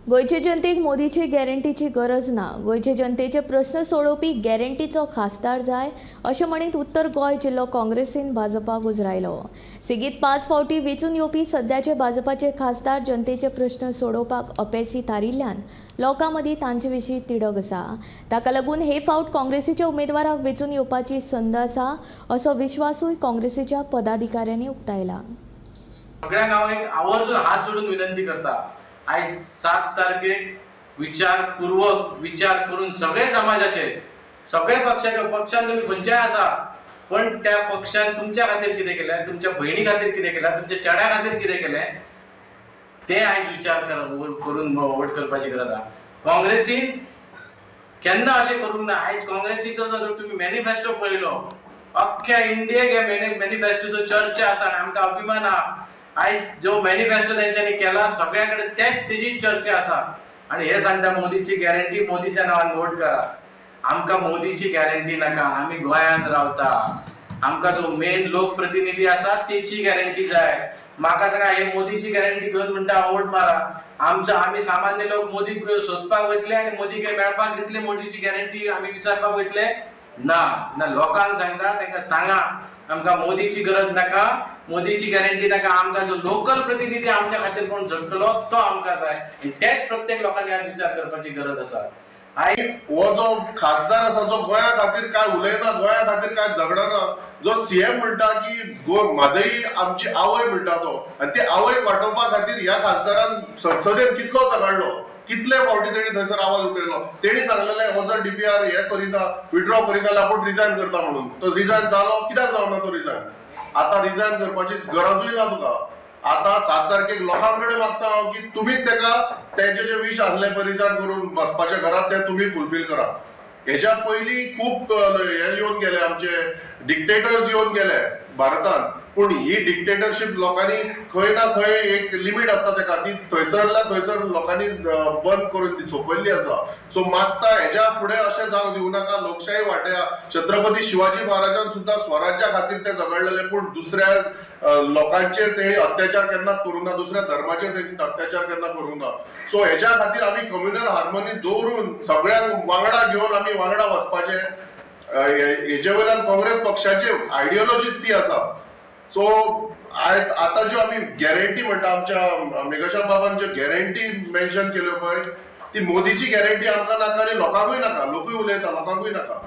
गोंयचे जनतेक मोदीची गॅरंटीची गरज ना। गोंयचे जनतेचे प्रश्न सोडोवपी गॅरंटीचो खासदार जाय अशें म्हणीत उत्तर गोंय जिल्लो काँग्रेसीन भाजपा गुजरायलो। सेगीत 5 फावटी वेंचून येवपी सद्याचे भाजपाचे खासदार जनतेचे प्रश्न सोडोवपाक अपेसी थारिल्ल्यान लोकां मदीं तांचे विशीं तिडक आसा। ताका लागून हे फावट काँग्रेसीच्या उमेदवाराक वेंचून येवपाची संद आसा असो विश्वासूय काँग्रेसीच्या पदाधिकाऱ्यांनी उक्तायला। सगळ्या गांवांक आवर्जून हात जोडून विनंती करता, आयज 7 तारखेक विचारपूर्वक विचार करून सगळे समाजाचे सगळे पक्षाचे पक्षान तुम्ही खंयच्याय आसा पण त्या पक्षान तुमच्या खातीर कितें केलें, तुमच्या भयणी खातीर कितें केलें, तुमच्या चेड्या खातीर कितें केलें ते आयज विचार करून वोट करपाची गरज आसा। काँग्रेसीन केन्ना अशें करूंक ना। आयज काँग्रेसीचो जर तुमी मॅनिफेस्टो पळयलो अख्ख्या इंडियेक ह्या मॅनिफेस्टोचो चर्चा आसा आनी आमकां अभिमान आहा। आयज जो मॅनिफेस्टो तेंच्यांनी केला सगळ्या कडेन तेच तेजी चर्चा आसा आनी हे सांगता मोदीची गॅरंटी, मोदीच्या नांवान वोट करा। आमकां मोदीची गॅरंटी नाका, आमी गोंयांत रावता, आमकां जो मेन लोकप्रतिनिधी आसा तेची गॅरंटी जाय। म्हाका सांगा हे मोदीची गॅरंटी घेवन म्हणटा वोट मारा, आमचो आमी सामान्य लोक मोदीक सोदपाक वयतले आनी मोदीक मेळपाक दितले, मोदीची गॅरंटी आमी विचारपाक वयतले ना। ना लोकांक सांगता तांकां सांगा आमकां मोदीची गरज नाका, मोदीची गॅरंटी नाका, आमकां जो लोकल प्रतिनिधी आमच्या खातीर कोण झडटलो तो आमकां जाय। तेच प्रत्येक लोकांनी आज विचार करपाची गरज आसा। हो जो खासदार आसा जो गोंया खातीर काय उलयना, गोंया खातीर काय झगडना, जो सीएम म्हणटा की म्हादई आमची आवय म्हणटा तो, आनी ती आवय वाटोवपा खातीर ह्या खासदारान संसदेत कितलो झगडलो, कितले फावटी तेणी थंयसर आवाज उठयलो। तेणी सांगलेलें हो जर डीपीआर हे करिना, विड्रॉ करिना जाल्यार आपूण रिजायन करता म्हणून। तो रिजायन जालो, कित्याक जावना तो रिजायन? आतां रिजायन करपाची गरजूय ना तुका। आतां 7 तारखेक लोकां कडेन मागता हांव की तुमी तेका तेंचे जे विश आसले पळय रिजायन करून बसपाच्या घरात ते तुमी फुलफील करा। हेच्या पयलीं खूब हे येवन गेले, आमचे डिक्टेटर्स येवन गेले भारतान, पूण ही डिक्टेटरशीप लोकांनी खंय ना खंय एक लिमीट आसता तेका, ती थंयसरल्या थंयसर लोकांनी बंद करून ती सोंपयल्ली आसा। सो मागता हेज्या फुडें अशें जावंक दिवं नाका। लोकशाही वाटया छत्रपती शिवाजी महाराजान सुद्दां स्वराज्या खातीर ते झगडलेले, पूण दुसऱ्या लोकांचेर तेणी अत्याचार केन्नाच करूंक ना, दुसऱ्या धर्माचेर तेणी अत्याचार केन्ना करूंक ना। सो हेज्या खातीर आमी कम्युनल हार्मोनी दवरून सगळ्यांक वांगडा घेवन आमी वांगडा वचपाचें। हेजे वयल्यान काँग्रेस पक्षाची आयडियोलॉजीच ती आसा। सो आतां ज्यो आमी गॅरंटी म्हणटा, आमच्या मेघश्याम बाबान ज्यो गॅरंटी मेन्शन केल्यो पळय ती मोदीची गॅरंटी आमकां नाका आनी लोकांकूय नाका, लोकूय उलयता लोकांकूय नाका।